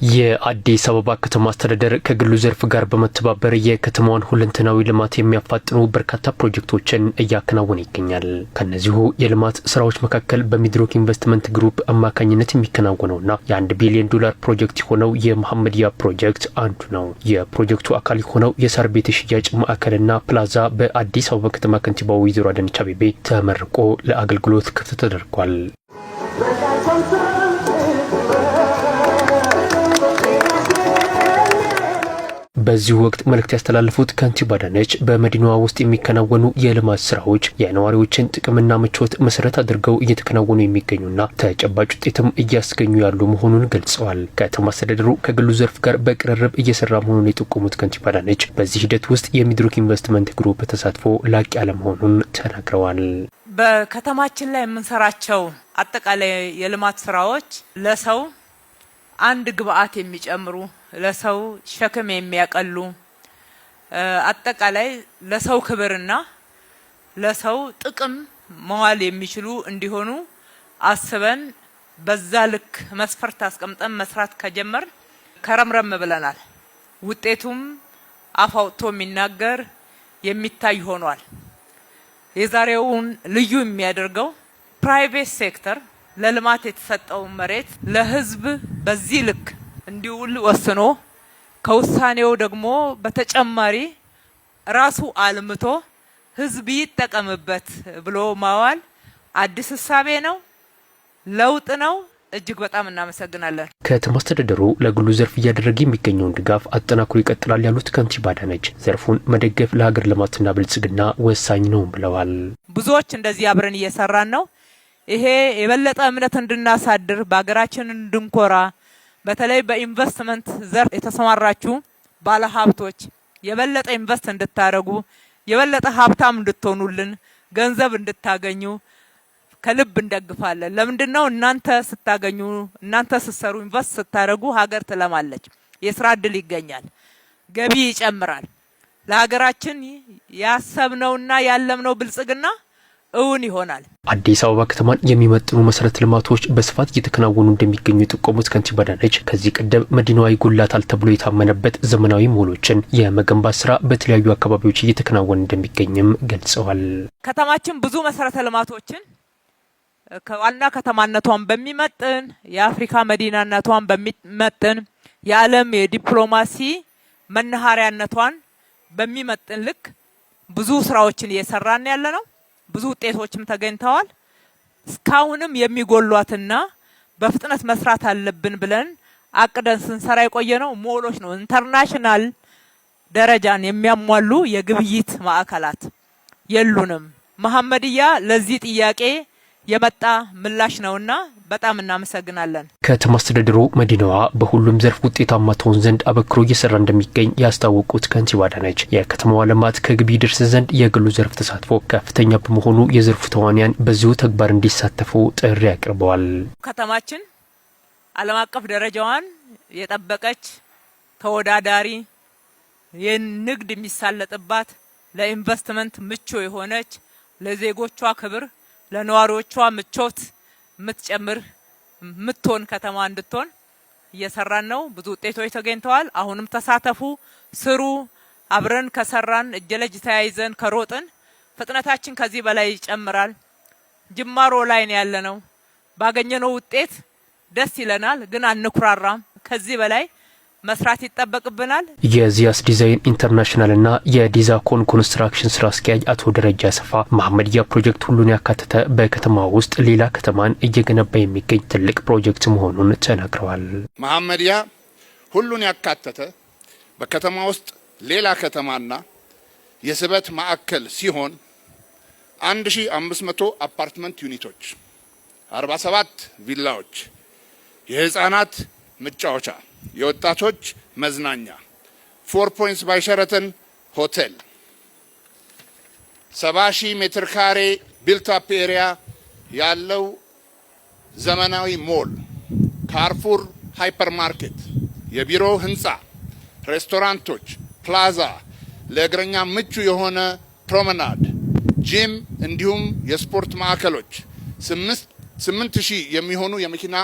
የአዲስ አበባ ከተማ አስተዳደር ከግሉ ዘርፍ ጋር በመተባበር የከተማዋን ሁለንተናዊ ልማት የሚያፋጥኑ በርካታ ፕሮጀክቶችን እያከናወነ ይገኛል። ከእነዚሁ የልማት ስራዎች መካከል በሚድሮክ ኢንቨስትመንት ግሩፕ አማካኝነት የሚከናወነውና የ1 ቢሊዮን ዶላር ፕሮጀክት የሆነው የመሐመድያ ፕሮጀክት አንዱ ነው። የፕሮጀክቱ አካል የሆነው የሳር ቤት የሽያጭ ማዕከልና ፕላዛ በአዲስ አበባ ከተማ ከንቲባ ወይዘሮ አዳነች አቤቤ ተመርቆ ለአገልግሎት ክፍት ተደርጓል። በዚሁ ወቅት መልእክት ያስተላለፉት ከንቲባ አዳነች በመዲናዋ ውስጥ የሚከናወኑ የልማት ስራዎች የነዋሪዎችን ጥቅምና ምቾት መሰረት አድርገው እየተከናወኑ የሚገኙና ተጨባጭ ውጤትም እያስገኙ ያሉ መሆኑን ገልጸዋል። ከተማ አስተዳደሩ ከግሉ ዘርፍ ጋር በቅርርብ እየሰራ መሆኑን የጠቆሙት ከንቲባ አዳነች በዚህ ሂደት ውስጥ የሚድሮክ ኢንቨስትመንት ግሩፕ ተሳትፎ ላቅ ያለ መሆኑን ተናግረዋል። በከተማችን ላይ የምንሰራቸው አጠቃላይ የልማት ስራዎች ለሰው አንድ ግብአት የሚጨምሩ፣ ለሰው ሸክም የሚያቀሉ፣ አጠቃላይ ለሰው ክብርና ለሰው ጥቅም መዋል የሚችሉ እንዲሆኑ አስበን በዛ ልክ መስፈርት አስቀምጠን መስራት ከጀመርን ከረምረም ብለናል። ውጤቱም አፍ አውጥቶ የሚናገር የሚታይ ሆኗል። የዛሬውን ልዩ የሚያደርገው private sector ለልማት የተሰጠውን መሬት ለሕዝብ በዚህ ልክ እንዲውል ወስኖ ከውሳኔው ደግሞ በተጨማሪ ራሱ አልምቶ ሕዝብ ይጠቀምበት ብሎ ማዋል አዲስ እሳቤ ነው፣ ለውጥ ነው። እጅግ በጣም እናመሰግናለን። ከተማ አስተዳደሩ ለግሉ ዘርፍ እያደረገ የሚገኘውን ድጋፍ አጠናክሮ ይቀጥላል ያሉት ከንቲባ አዳነች ዘርፉን መደገፍ ለሀገር ልማትና ብልጽግና ወሳኝ ነው ብለዋል። ብዙዎች እንደዚህ አብረን እየሰራን ነው። ይሄ የበለጠ እምነት እንድናሳድር፣ በሀገራችን እንድንኮራ፣ በተለይ በኢንቨስትመንት ዘርፍ የተሰማራችሁ ባለሀብቶች የበለጠ invest እንድታደርጉ፣ የበለጠ ሀብታም እንድትሆኑልን፣ ገንዘብ እንድታገኙ ከልብ እንደግፋለን። ለምንድን ነው? እናንተ ስታገኙ፣ እናንተ ስትሰሩ፣ invest ስታደርጉ ሀገር ትለማለች፣ የስራ እድል ይገኛል፣ ገቢ ይጨምራል። ለሀገራችን ያሰብነውና ያለምነው ብልጽግና እውን ይሆናል። አዲስ አበባ ከተማን የሚመጥኑ መሰረተ ልማቶች በስፋት እየተከናወኑ እንደሚገኙ የጠቆሙት ከንቲባ አዳነች ከዚህ ቀደም መዲናዋ ይጎላታል ተብሎ የታመነበት ዘመናዊ ሞሎችን የመገንባት ስራ በተለያዩ አካባቢዎች እየተከናወነ እንደሚገኝም ገልጸዋል። ከተማችን ብዙ መሰረተ ልማቶችን ከዋና ከተማነቷን በሚመጥን፣ የአፍሪካ መዲናነቷን በሚመጥን፣ የዓለም የዲፕሎማሲ መናኸሪያነቷን በሚመጥን ልክ ብዙ ስራዎችን እየሰራን ያለ ነው። ብዙ ውጤቶችም ተገኝተዋል። እስካሁንም የሚጎሏትና በፍጥነት መስራት አለብን ብለን አቅደን ስንሰራ የቆየ ነው ሞሎች ነው። International ደረጃን የሚያሟሉ የግብይት ማዕከላት የሉንም። መሐመድያ ለዚህ ጥያቄ የመጣ ምላሽ ነውና በጣም እናመሰግናለን። ከተማ አስተዳደሩ መዲናዋ በሁሉም ዘርፍ ውጤታማ ትሆን ዘንድ አበክሮ እየሰራ እንደሚገኝ ያስታወቁት ከንቲባ አዳነች የከተማዋ ልማት ከግብ ይደርስ ዘንድ የግሉ ዘርፍ ተሳትፎ ከፍተኛ በመሆኑ የዘርፉ ተዋንያን በዚሁ ተግባር እንዲሳተፉ ጥሪ አቅርበዋል። ከተማችን ዓለም አቀፍ ደረጃዋን የጠበቀች፣ ተወዳዳሪ፣ የንግድ የሚሳለጥባት፣ ለኢንቨስትመንት ምቹ የሆነች፣ ለዜጎቿ ክብር፣ ለነዋሪዎቿ ምቾት የምትጨምር የምትሆን ከተማ እንድትሆን እየሰራን ነው። ብዙ ውጤቶች ተገኝተዋል። አሁንም ተሳተፉ፣ ስሩ። አብረን ከሰራን፣ እጅ ለእጅ ተያይዘን ከሮጥን ፍጥነታችን ከዚህ በላይ ይጨምራል። ጅማሮ ላይ ነው ያለነው። ባገኘነው ውጤት ደስ ይለናል፣ ግን አንኩራራም። ከዚህ በላይ መስራት ይጠበቅብናል። የዚያስ ዲዛይን ኢንተርናሽናል እና የዲዛኮን ኮንስትራክሽን ስራ አስኪያጅ አቶ ደረጃ አሰፋ መሐመድያ ፕሮጀክት ሁሉን ያካተተ፣ በከተማ ውስጥ ሌላ ከተማን እየገነባ የሚገኝ ትልቅ ፕሮጀክት መሆኑን ተናግረዋል። መሐመድያ ሁሉን ያካተተ፣ በከተማ ውስጥ ሌላ ከተማና የስበት ማዕከል ሲሆን 1500 አፓርትመንት unit ኦች፣ 47 ቪላዎች፣ የህፃናት መጫወቻ፣ የወጣቶች መዝናኛ፣ Four Points by Sheraton ሆቴል፣ 70,000 ሜትር ካሬ built up area ያለው ዘመናዊ ሞል፣ Carrefour hypermarket፣ የቢሮ ህንፃ፣ ሬስቶራንቶች፣ ፕላዛ፣ ለእግረኛ ምቹ የሆነ promenade፣ ጂም እንዲሁም የስፖርት ማዕከሎች፣ 8,000 የሚሆኑ የመኪና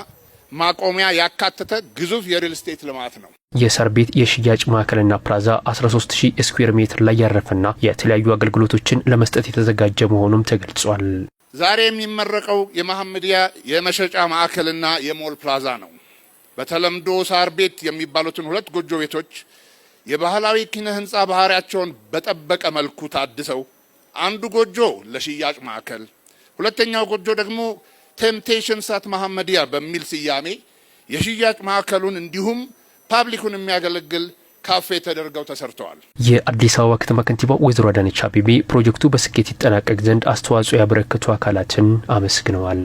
ማቆሚያ ያካተተ ግዙፍ የሪል ስቴት ልማት ነው። የሳር ቤት የሽያጭ ማዕከልና ፕላዛ 13,000 ስኩዌር ሜትር ላይ ያረፈና የተለያዩ አገልግሎቶችን ለመስጠት የተዘጋጀ መሆኑም ተገልጿል። ዛሬ የሚመረቀው የመሐመዲያ የመሸጫ ማዕከልና የሞል ፕላዛ ነው። በተለምዶ ሳር ቤት የሚባሉትን ሁለት ጎጆ ቤቶች የባህላዊ ኪነ ህንፃ ባህሪያቸውን በጠበቀ መልኩ ታድሰው አንዱ ጎጆ ለሽያጭ ማዕከል፣ ሁለተኛው ጎጆ ደግሞ Temptations at መሐመዲያ በሚል ስያሜ የሽያጭ ማዕከሉን እንዲሁም public ኡን የሚያገለግል ካፌ ተደርገው ተሰርተዋል። የአዲስ አበባ ከተማ ከንቲባ ወይዘሮ አዳነች አቤቤ ፕሮጀክቱ በስኬት ይጠናቀቅ ዘንድ አስተዋጽኦ ያበረከቱ አካላትን አመስግነዋል።